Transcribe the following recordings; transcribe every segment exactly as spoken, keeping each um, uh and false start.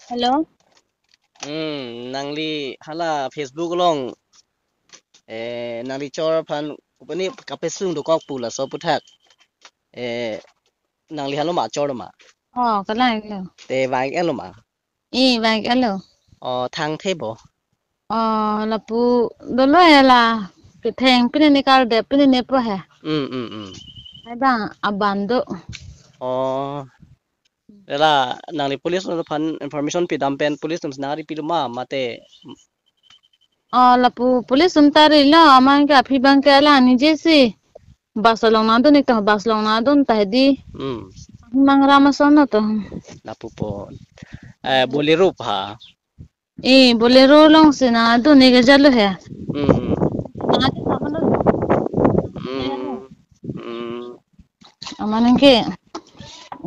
Hello? Hmm, nangli hala Facebook along, eh, nangli chor aphan kopine kapesung dokok pu laso aputhak. Eh, nangli halo ma chor ma? Oh, kalang lo. Te vang-iklo ma? Eh, vang-iklo. Oh, thangthe bo? Oh, lapu dolo he la. Ketheng pine ne kardep pine ne po he. Hmm, hmm, hmm. Hai bang aban do. Oh. Ela nangli police atum aphan information pidam pen police atum si nangri pilo ma mate? Oh, lapu police atum ta rilo, aman ke aphi bang ke la nijesi bus along nangdun-ik to, bus along nangdun ta hedi. Hmm. Mang ram ason to. Lapu po. Eh, Bolero pha. Eh, Bolero along si nangdun-ik ajat lo he. Hmm, hmm. Nangdun ta kono. Hmm, hmm. Aman ke,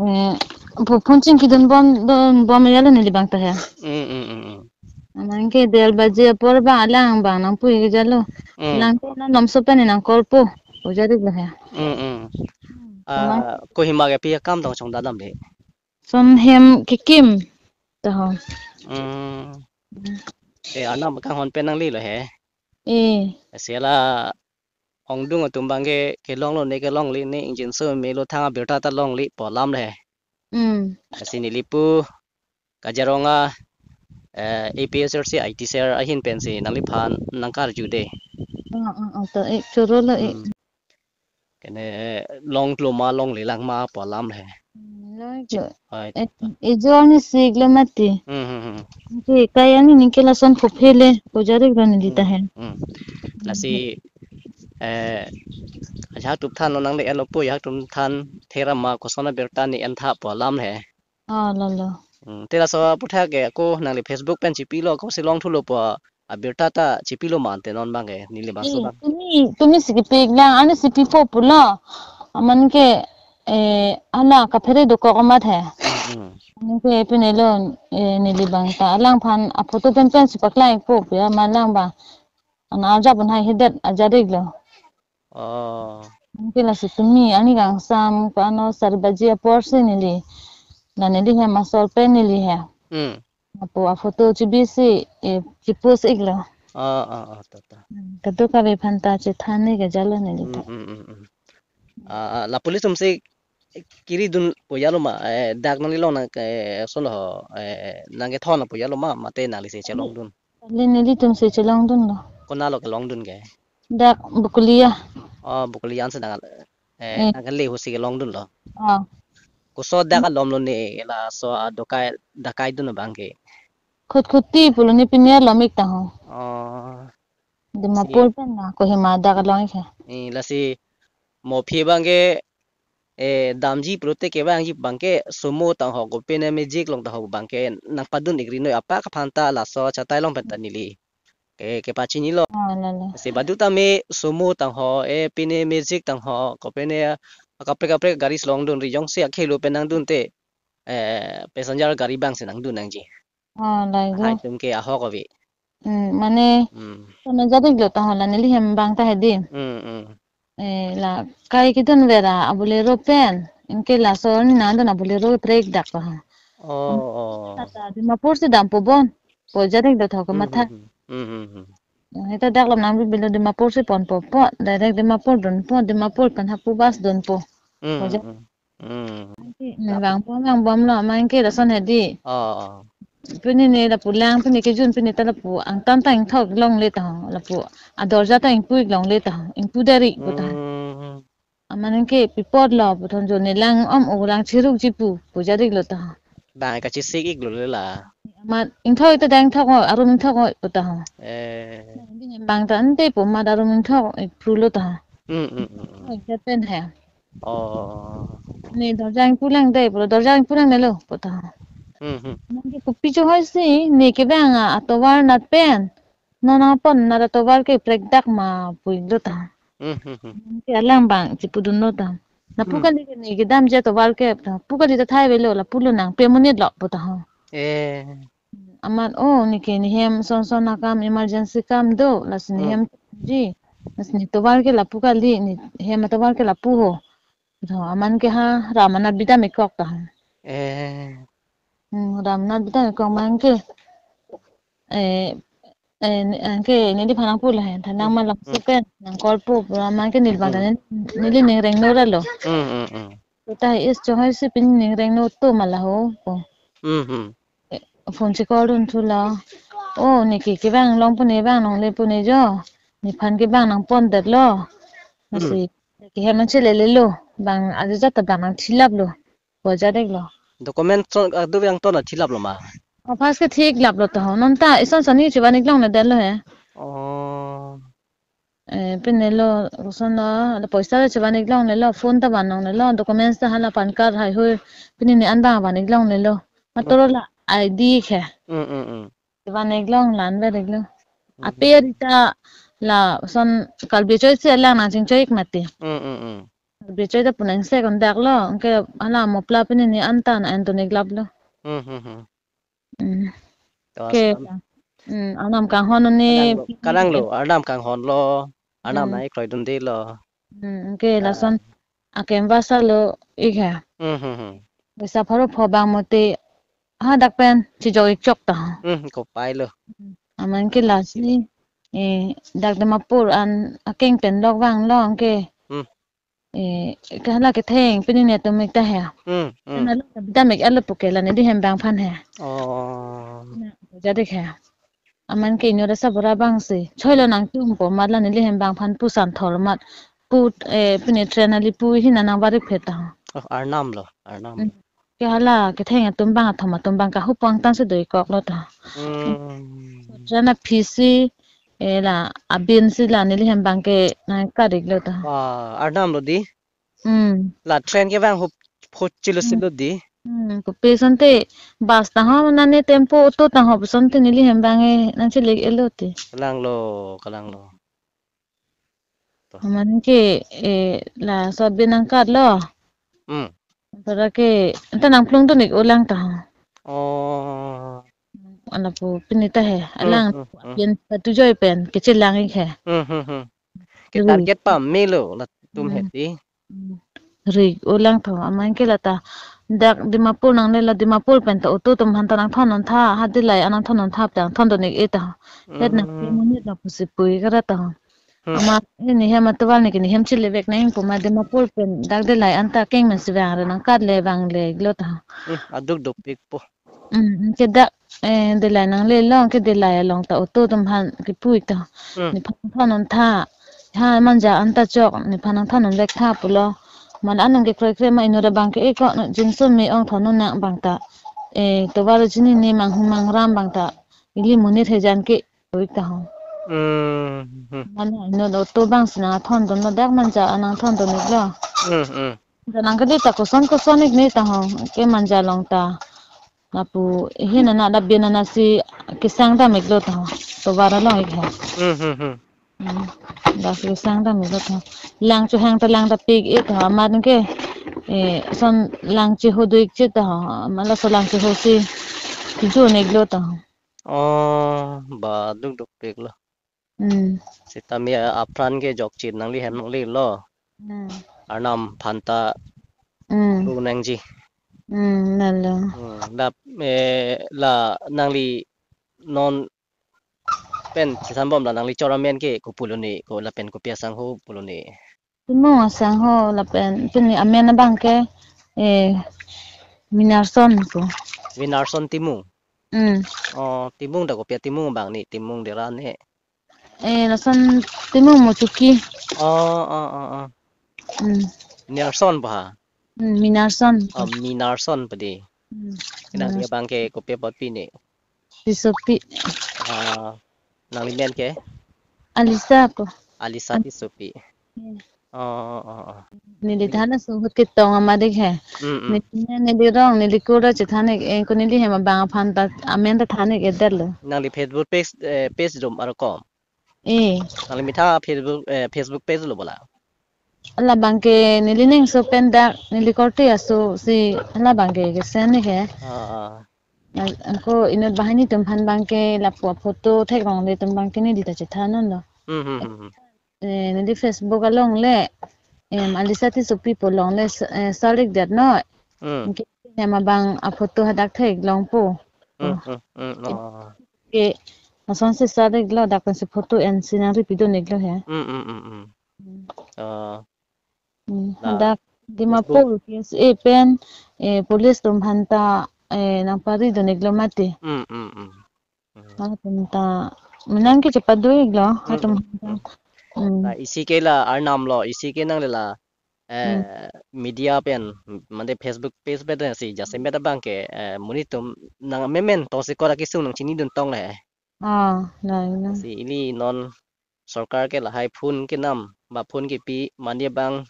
eh, pu phone chingkidun bom, dun bom ajat lo neli bang ta he. Hmm, hmm, hmm, hmm. Aman ke der baji apor bang alang bang nangpu-ik ajat lo. Hmm. Lang ke non nomso pen nang call po. Pu ajat-ik lo he. Hmm, hmm. Hmm. Ah, Kohima ke pi akam tong chongdam dam de? Son hem kekim ta ho. Hmm. Eh, anam kanghon pen nanglelo he? Eh. Lasi la ongdung atum bang ke kelonglo ne kelongle ne ingjinso melo, thang abirta ta longle pu alam le he. Hmm. Lasi neli pu Kaziranga, eh, A P S R C I T cell ahin pensi nangliphan nangkarju de. Ah, ah, ah, to, eh, choro lo, eh. Hmm. Kene longlo ma longlelang ma pu alam le he. Hmm, longlo. Oi, eh, ta. Ejor ni siklo mati. Hmm, hmm, hmm. Ke kaya ni ningke lason khophe le, pu ajat-ik lo neli ta he. Hmm, hmm. Lasi, eh, ajahak atum than lo nangle-etlo pu, ajahak atum than thera ma koson abirta ne entha pu alam le he. Ah, lo, lo. Hmm, te laso aputhak ke ako nangli Facebook pen chipilo, ako si longthulo pu abirta ta chipilo ma ante non bang ke, neli bangso, eh, bang. Tumi, tumi si kepi-iklang, ani si pipo pulo. Aman ke, eh, ana kaphere dokok amat he. Hmm, hmm. Aman ke pine lo, eh, neli bang ta alangphan aphoto pen pen si paklang-ikpo pu amat lang bang. Ana arjap un hai hedet ajat-ik lo. Oh. Mungkin lasi tumi ani kangsam ko ano sar baji apor si neli. La neli hem asol pen neli he. Hmm. Lapu aphoto chibisi, eh, chipost-iklo. Oh, oh, oh, to, to. Hmm, kadokave aphan ta chethan-ik ajat lo neli. Hmm, ta. Hmm, hmm, hmm. Ah, ah, la police atum si kiridun pu ajat lo ma, eh, dak nangli long nang, eh, son ho, eh, nangkethon pu ajat lo ma, mate nangli si chelongdun? Neli, nelitum si chelongdunlo. Konat lo kelongdun ke? Dak Bokolia. Oh, Bokolia ansi nang, eh, eh, nangkele ahut si kelongdunlo. Ah. Koso dak alom lo ne, laso adokai, dakaidun abang ke? Khotkhoti pulo ne pine alom-ik ta ho. Oh. Dimapur, si, pen na Kohima dak along-ik he. Eh, lasi mo aphi bang ke, eh, damji pulote kevangji bang ke sumo tang ho kopine magic along ta ho bang ke nangpadun-ikri noi, apak aphan ta laso chatai along pen ta neli ke, kepachinilo. Ah, lalo. Si badu tame sumo tang ho, eh, pine magic tang ho, kopine kaprek kaprek gari si longdunri, jongsi akhei lo pen nangdunte, eh, passenger gari bang si nangdun nangji. Ah, lalo. Hai atum ke ahok ave. Hmm, mane, hmm, sana jadi lo ta ho la neli hem bang ta hedi. Hmm, hmm. Eh, la kai kedun vera a-Bolero pen. Anke laso ne nangdun a-Bolero trek dak pa ha. Oh, oh. Tata Dimapur si dampo bon. Pu ajat-ik lo ta ho, hmm, kamatha. Hmm, hmm, hmm, hmm. Eh, ta dak lo nang bilo Dimapur si ponpo po. Direct Dimapur dunpo. Dimapur pen Hapu bus dunpo. Hmm, pu ajat-ik. Hmm, hmm. Anke, hmm, vangpo, vangbomlo, aman ke lason hedi. Oh, oh. Pine ne lapu lang, pine kejun, pine ta lapu angtan ta ingthok longle ta ho, lapu adorja ta ingpu-ik longle ta ho, ingpu dari pu ta. Hmm. Aman ke pi apot lo pu thon jo, ne lang om o, lang chirukji pu, pu ajat-ik lo ta ho. Bang kachesik-iklo le la. Amat ingthok ta dang thok ho, arum ingthok ho pu ta ho. Eh. Bang ta ante pu amat arum ingthok-ik phrulo ta ho. Hmm, hmm, hmm, hmm. Oh, ajat pen he. Oh. Ne dorja ingpu lang de, pulo dorja ingpu lang de lo pu ta ho. Hmm, hmm. Aman ke kopi chonghoi si, ne kevang atovar nat pen. Non apon nat atovar ke prekdak ma pu-iklo ta ho. Hmm, hmm, hmm. Aman ke alang bang chipudunlo ta ho. Lapu, hmm, kali ke ne kedamji atovar ke ta ho. Lapu kali ta thai avelo, lapu lo nangpemonit lo pu ta ho. Eh. Amat o, ne ke ne hem son son akam emergency kam do, lasi ne, hmm, hem ji. Lasi ne tovar ke lapu kali, ne hem atovar ke lapu ho. Tho, aman ke ha, ram anat bidam-ikkok ta ho. Eh. Hmm, Ram nat bita kong mang ke. Eh, eh, ni- ang ke neliphan nangpu lahen. Thanang Hmm. malang Hmm. supen, nang call po, pura mang ke nilbang Hmm. tane, neli ning rengno ra lo. Hmm, hmm, hmm. Seta hi is chong hai si pini ning rengno to ma la ho, po. Hmm, hmm. Eh, phone si call dun thu la. Oh, ne ke kevang long pu ne vang longle pu ne jo. Nephan kevang nangpon det lo. Hmm. Lasi, ke hem nangchele le lo. Bang ajo jat ta bang nangthilap lo. Boja dek lo. Document ton, adu yang ton athilap lo ma? Oh, first ke thilap lo to ho. Non ta ison sani chivan ik longle det lo he. Oh. Eh, pine lo, koson lo, la poisa lo chivan ik longle lo, phone ta van longle lo, documents ta hala PAN card hai hui, pine ne an bang van ik longle lo. Matoro la I D ke. Hmm, hmm, hmm. Chivan ik long, lan ver ik lo. Hmm. Ape rita la son Karbi choi si alang nangchingchoi ik mati. Hmm, hmm, hmm. Karbi choi ta punang se kon dak lo, ke hala mopla pine ne an ta na an to ne glap lo. Hmm, hmm, hmm. Hmm. To Ke, asam. Hmm, Arnam kanghon ne Kadang lo, kadang lo, Arnam kanghon lo, Arnam Hmm. nang ikroi dun de lo. Hmm, ke Ah. lason akem basa lo ik ha. Hmm, hmm, hmm. Bisa pharo pho bang mote hadak pen chijok ik chok ta. Hmm, kopai lo. Aman ke lasi, eh, dak Dimapur an akeng pen lok vang lo ke. Hmm. Eh, ke hala ketheng pini ne tum ik ta he. Hmm, hmm. Ena lo bidam ik alo puke la neli hem bang phan he. Oh. Na, jadi he. Aman ke inut asabura bang si. Choi lo nangtum po mat la neli hem bang phan pu san thor mat. Pu, eh, pini train ali pu hina nang barik phet ta. Oh, Arnam lo, Arnam. Hmm. Ke hala ketheng atum bang athom atum bang kahu pang tan si do ik kok lo ta. Hmm. Train a phisi, eh, la abin si la neli hem bang ke nang karik lo ta. Wah, Arnam lo di? Hmm. La train kevang hup, hup chilo Hmm. silo di? Hmm, kopi asonte bus ta ho nane tempo auto ta ho asonte neli hem bang e nangchele ik lo te. Kalang lo, kalang lo. To. Aman ke, eh, la sot bin nang kat lo. Hmm. Para ke, anta nang plung tunik ulang ta ho. Oh. Ala pu pini ta he, Hmm, alang hmm, hmm. Pen patu joi pen, kechelang ik he. Hmm, hmm, hmm. Ke Ri. Target pame lo, la tum he Hmm. ti. Hmm. Ri ulang tho, aman ke la ta. Dak Dimapur nangle la Dimapur pen ta auto tum han ta nangthon non tha, ha Dillai an nangthon non tha, tang thon donik e ta. Het na Hmm. Monit na pusi pui kara ta. Hmm. Ama, eh, ne hem atovar ne ke ne hem chilevek nang pu ma Dimapur pen dak Dillai anta keng men si vang re nang kat le vang le ik lo ta. Hmm, aduk dopik po. Hmm, ke dak, eh, Dillai nangle lo, ke Dillai along ta auto tum han kipu ik ta. Hmm. Nephan thon non tha. Ha Manja anta chok, nephan nangthon non vek tha pulo. Man anung ke kroi kre ma inut abang ke eko, jingso me ong thon non nang bang ta. Eh, tovar chini ne mang hu mang ram bang ta. Ili monit hejan ke. Oi ta ho. Hmm, hmm. Mane inut auto bang si nangthon dun lo dak Manja an nangthon dun ik lo. Hmm, hmm. Dak nang kali ta koson koson ik ne ta ho. Ke Manja along ta. Lapu hin ana da bin ana si kesang dam ik lo ta ho. Tovar along ik he. Hmm, hmm, hmm. Hmm. Da si kesang dam ik lo ta ho. Lang chehang ta lang ta pik ik ta ho. Amat ke, eh, son lang cheho do ik chit ta ho. Amat laso lang cheho si kejo ne ik lo ta ho. Oh, ba duk dopik lo. Hmm. Sitame apran ke jokchin nangli hem nangli lo. Hmm. Arnam aphan ta Hmm. bu nangji. Hmm, lalo. Hmm, la, eh, la nangli non pen chesambom la nangli chor amen ke kopi pulo ne, ko lapen kopi asangho pulo ne. Timung asangho lapen pini amen abang ke, eh, Minarson ko. Winarson Timung. Hmm. Oh, Timung dak kopi atimung abang ne, Timung Dera ne. Eh, lason Timung Mochuki. Oh, oh, oh, oh. Hmm. Minarson pa ha? Hmm, Minarson. Oh, Minarson pa di. Hmm, Minarson. Abang ke kopi apotpi ne? Tissopi. Ah, nangli men ke? Alisa ko. Alisa Tissopi. Hmm. Oh, oh, oh. Neli than ahut ketong amat ik he. Mm, mm. Neli, neli rong, neli kur ta chethan ik, eh, ko neli hem abang aphan ta, amen ta than ik et det lo. Nangli Facebook page, eh, page dom aro kom? Eh. Nangli methang Facebook, eh, Facebook page lo bola? Labang ke neli ning so pen dak, neli korte aso si labang ke kesen ik he. Ah, ah. Ako inut banghini atum aphan abang ke lapu aphoto theklongle atum abang ke neli ta chethan non lo. Hmm, hmm, hmm, hmm. Eh, neli Facebook along le, em, Alisa Tissopi pu along le, s-, eh, search ik det non. Hmm. Anke Nema bang a photo hadak thek longpo. Hmm, hmm, hmm, oh. Ke, lason si sa dek lo, dak pensi photo ensi nangri pidun dek lo he. Hmm, hmm, hmm, hmm. Hmm. Oh. Hmm, la hadak Dimapur P S A pen, eh, police atum aphanta, eh, nangpari dun dek lo mati. Hmm, hmm, hmm. Hmm. Hatum ta, menang ke cepat doi lo, hmm, hatum hmm, ta. Hmm. Hmm. Na isi ke la arnam lo, isi ke nanglela, eh, hmm, media pen, mande Facebook page pen si, jasemet abang ke, eh, monit atum nang memen tongsekot akesung nangchinidun tong le. Ah, nai, nai. Si ili non sorkar ke lahai phone kenam, ba phone kepi, mane bang,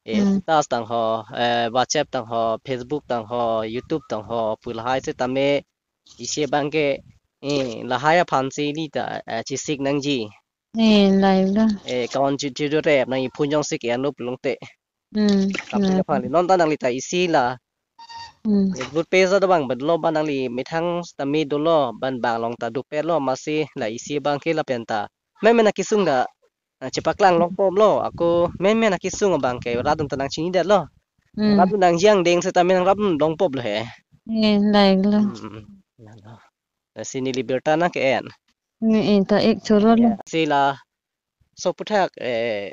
eh, hmm, status tang ho, eh, WhatsApp tang ho, Facebook tang ho, YouTube tang ho, pu lahai setame isi abang ke, eh, lahai aphan si ili ta, eh, chesik nangji. Eh, lai lo. Eh, kawan chi-, chido rep nang iphone jongsi ke-en lo pulote. Hmm, kapi nai. Aphan li non ta nangli ta isi la. Hmm. Eh, good page ta bang, bang dolo, bang nangli methang setame dolo, bang bang along ta dopet lo, masi la isi abang ke lapen ta memen akesung ta, ah, chepaklang longpo lo, ako memen akesung abang ke rat atum ta nangchinidet lo. Hmm. Rat atum nangjang deng setame nangrap longpo lo he. Eh, lai lo. Hmm, hmm, hmm. Lalo. Lasi neli birta nang ke-en. Nge-en ta ik choro lo. Ya, si laso aphuthak, eh,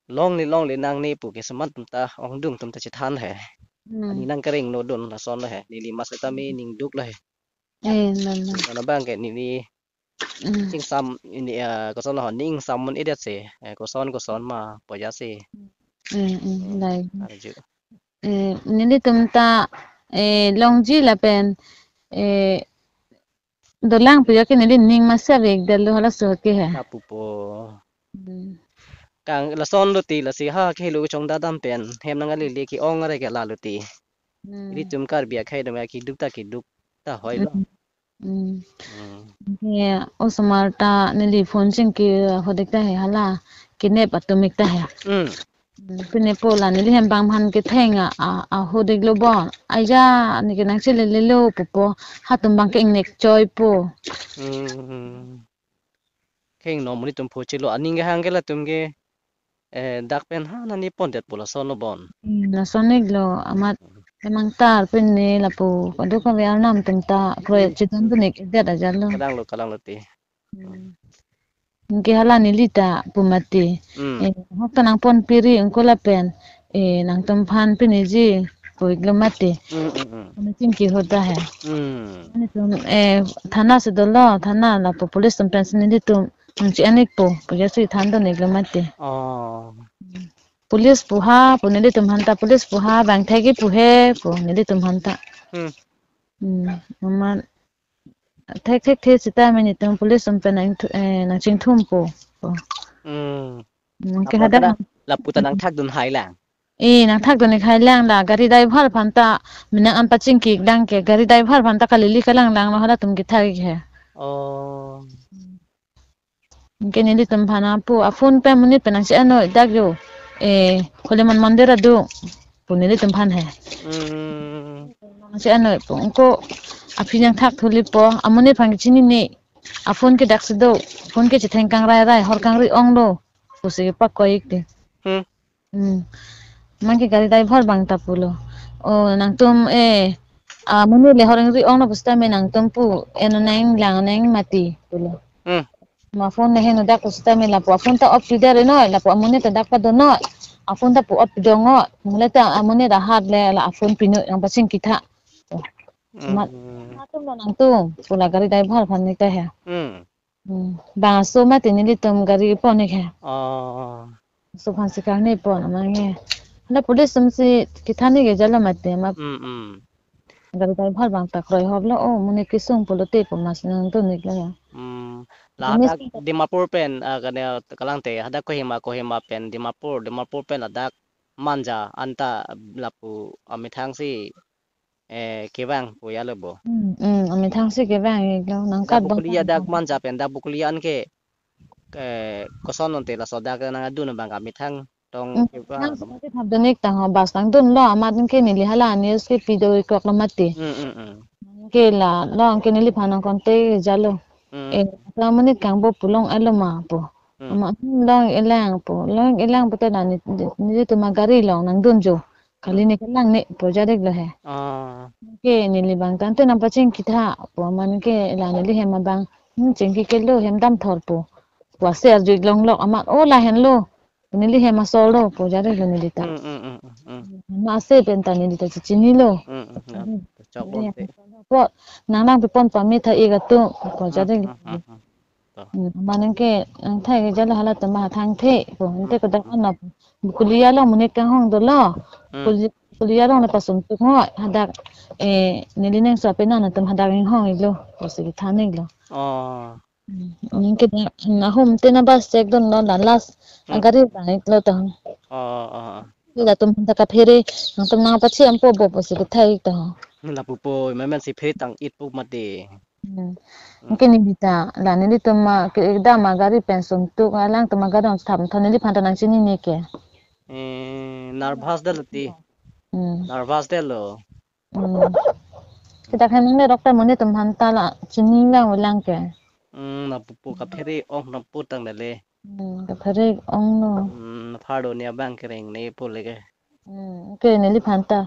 longle longle nangne pu ke semat atum ta, ongdung atum ta chethan he. Hmm. Ani nang keringnodun lason lo he. Neli mas setame ning duk lo he. Eh, lalo. Mane bang ke neli, hmm, ingsam ini, eh, koson lo, ning sam un-edet si, eh, koson koson ma pu ajat si. Hmm, hmm, eh, lai. Arju. Eh, nelitum ta, eh, longji lapen, eh, dolang pu ya ke neli ning masi ave ik det lo halaso ke he. Kapupo. Hmm. Kang lason lo ti, lasi ha kehelo chongdadam pen hem nang alili ke-ong are ke lalo ti. Hmm. Ilitum Karbi akhei atum ya keduk ta keduk ta hoi lo. Hmm. Hmm. Hmm. Ke osomar ta neli phone chingki hodik ta he hala, kenep atum ik ta he. Hmm. Hmm, pine po la neli hem bang aphan ketheng a, a, ahodik lo bon. Aja, ne ke nangchelele lo pupo. Hatum bang ke ingnek choi po. Hmm. Kehingno monit atum pho chelo aning kehang ke latum ke, eh, dak pen ha nani pondet pu lason lo bon. Hmm, lason ik lo amat, hmm, emang tar pine lapu kadokave arnam atum ta kroi, hmm, chedondun ik det ajat lo. Kalang lo, kalang lo ti. Hmm. Anke hala neli ta pu mati. Hmm. Eh, hok ta nangponpiri, anke lapen, eh, nangtum aphan piniji pu ik lo mati. Hmm, hmm, hmm. Kami chingki hoda he. Hmm. Nelitum, eh, thana si dolo, thana lapu police atum pensi nelitum nangche-en ikpo pu jasi thandun ik lo mati. Oh. Police pu ha pu nelitum aphanta, police pu ha bang thek ik pu he pu nelitum aphanta. Hmm. Hmm, amat thek thekthe seta nelitum police atum pen nang thu-, eh, nangchingthumpo. Hmm. Hmm, anke lapu hadak ta lapu ta nangthakdun hai lang. Eh, nangthakdun ik hai lang la, gari driver aphanta, menang an pachingki ik dang ke, gari driver aphanta kalili kalang lang lo halatum kethak ik he. Oh. Anke nelitum aphan apu, a phone pen monit pen nangche-en noi dak jo. Eh, Holiman Mandir adung pu nelitum aphan he. Hmm. Nangche-en noi pu, anke aphi nangthak thuli po, amonit aphan kechinine, a phone ke dak si do, phone ke chetheng kangrairai, hor kangri ong lo pusi pakoi ik ti. Hmm. Hmm. Anke gari driver abang ta pulo, "O, nangtum, eh, amonit le hor kangri ong lo pusitame nangtum pu, eh, no nang lang nang mati," pulo. Hmm. Ma phone le heno dak pusitame lapu a phone ta off pidet noi, lapu amonit ta dak pado noi. A phone ta pu off pidet noi. Mule ta amonit ahat le la a phone pino nang pachingki tha. Hmm. Mat, hmm, matum lo nangtum pu la gari driver aphan ik ta he. Hmm. Hmm. Bang aso mati nelitum gari pon ik he. Oh. Aso aphan si karne pon amat nge. La police atum si kethan ik ke jalo mati ma. Hmm, hmm. Gari driver abang ta kroi hop lo, o, monit kesung pulote pu mas nangdun ik lo ya. Hmm. La hadak Dimapur pen, ah, kane kalang te, hadak Kohima, Kohima pen Dimapur, Dimapur pen hadak Manja anta lapu amethang si, eh, kevang pu ya lo bo. Hmm, hmm, amethang si kevang ik lo, nang dak kat bong Bokolia tang dak tang. Manja pen dak Bokolia anke, eh, koson non te laso dak nangdun abang ke amethang tong, hmm, kevang. Nang seperti thap dun ik tang ho, bus tang dun lo, amat anke neli hala news ke pido ik kok lo mati. Hmm, hmm, hmm. Anke la lo, anke neliphan nang contact jalo. Hmm. Eh, sa monit kangbo pu long-et lo ma pu. Hmm. Amat, hmm, long-et lang pu. Long-et lang pute la ne, nelitum agari along nangdun jo. Kali ne kelang ne pu jadik lo he. Ah. Ke neli abang tangte nangpachingki tha pu, amat ke la neli hem abang, hmm, chingki kelo, hem damthor pu. Pu ase arju ik longlok amat, o lahenlo. Neli hem asor lo pu jadik lo neli ta. Hmm, hmm, hmm, hmm, hmm. Mase pen ta neli ta chichinilo. Hmm, hmm, ya. Hmm. Chok. Neli hem bonte asor lo pu, nang nangpipon pame tha ik atum pu jadik lo. Hmm, hmm, hmm, hmm. To. Hmm, amat nang ke, nang thai ke jalo halatum ma thangthe pu, ante, hmm, kodak, hmm, ano pu. Kulia along monit kanghong dolo. Hmm. Kuli-, kulia along le pasum tuk ngoi, hadak, eh, neli ningso ape nangtum hadak inghong iklo pusi kethan iklo. Oh. Hmm, nang ke na, na home te na bus chek dunlo, la last, hmm, agari bang iklo to. Oh, oh, oh. Latum ta kaphere, nangtum nangpachempo bo pusi kethai to. Lapu po, memen si phere tang-it pu mati. Hmm. Hmm. Anke neli ta, la nelitum ma, ke ekdam agari pen sum tuk, alangtum agari ong thap tho, neliphan ta nangchinine ke. Eh, nervous detlo ti. Hmm. Nervous detlo. Hmm. Kita khan ne doctor monit atum aphan ta la chini lang ulang ke. Hmm, lapu po kaphere ong lapu tang lele. Hmm, kaphere onglo. Hmm, pharo ne abang kereng ne pu leke. Hmm, ke neliphan ta,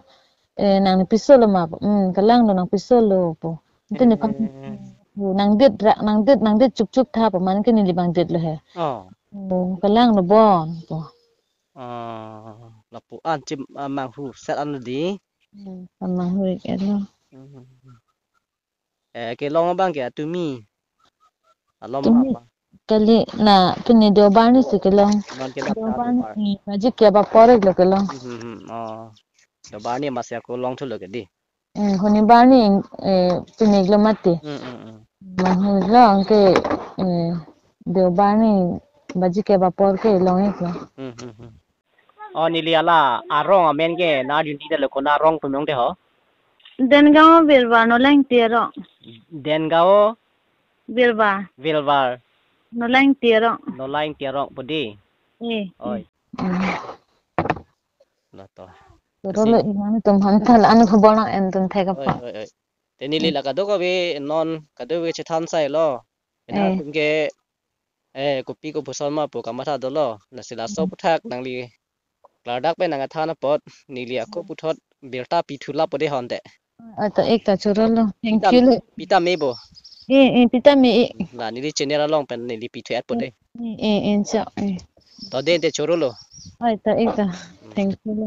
eh, nang ne piso lo ma pu. Hmm, kelang lo, nang piso lo pu. Ante nephan, eh, pu, nang det ra, nang det, nang det chukchuk tha pu, amat ke neli abang detlo he. Oh. Hmm, kelang lo bon pu. Ah, lapu an chim, ah, manghu set an di. Hmm, manghu ik-etlo. Hmm. Eh, kelong abang ke atumi. Alom, tumi apa? Kali na pini Deobar arni si kelong. Non kelong ta Deobar arni, Deobar. Hmm, baji kep apor iklo kelong. Hmm, hmm, hmm. Oh. Deobar arni masi ako longthulo ke di. Hmm, Sonibar arni, eh, pini iklo mati. Hmm, hmm, hmm. Manghu iklo anke, eh, Deobar arni baji kep apor ke long iklo. Hmm, hmm, hmm. Oh, neli ala arong amen ke nang arjudun detlo, konat arong pu mong te ho? Dengaon Vilbar, Nolai Ingti arong. Dengaon Vilbar. Vilbar. Nolai Ingti arong. Nolai Ingti arong pu di. Eh. Oi. Hmm. La to. Choro lo, si, inam tum aphan ta la-an khobor nang-en dun thek apa. Oi, oi, oi. Te neli, hmm, la kadokave non kadokave chethan sai lo. Ina, eh, tum ke, eh, kopi kopuson ma pu kamatha dolo. Lasi laso, hmm, aphuthak nangli klardak pen nangkethan apot, neli ako puthot birta pithu lapo de honte. Oi, ta ik ta, choro lo. Thank you lo. Pita, pita me bo. Eh, eh, pita me ik. La neli channel along pen neli pithu-et po de. Eh, eh, eh, cha, eh. To de te choro lo. Oi, ta ik ta. Hmm. Thank you lo.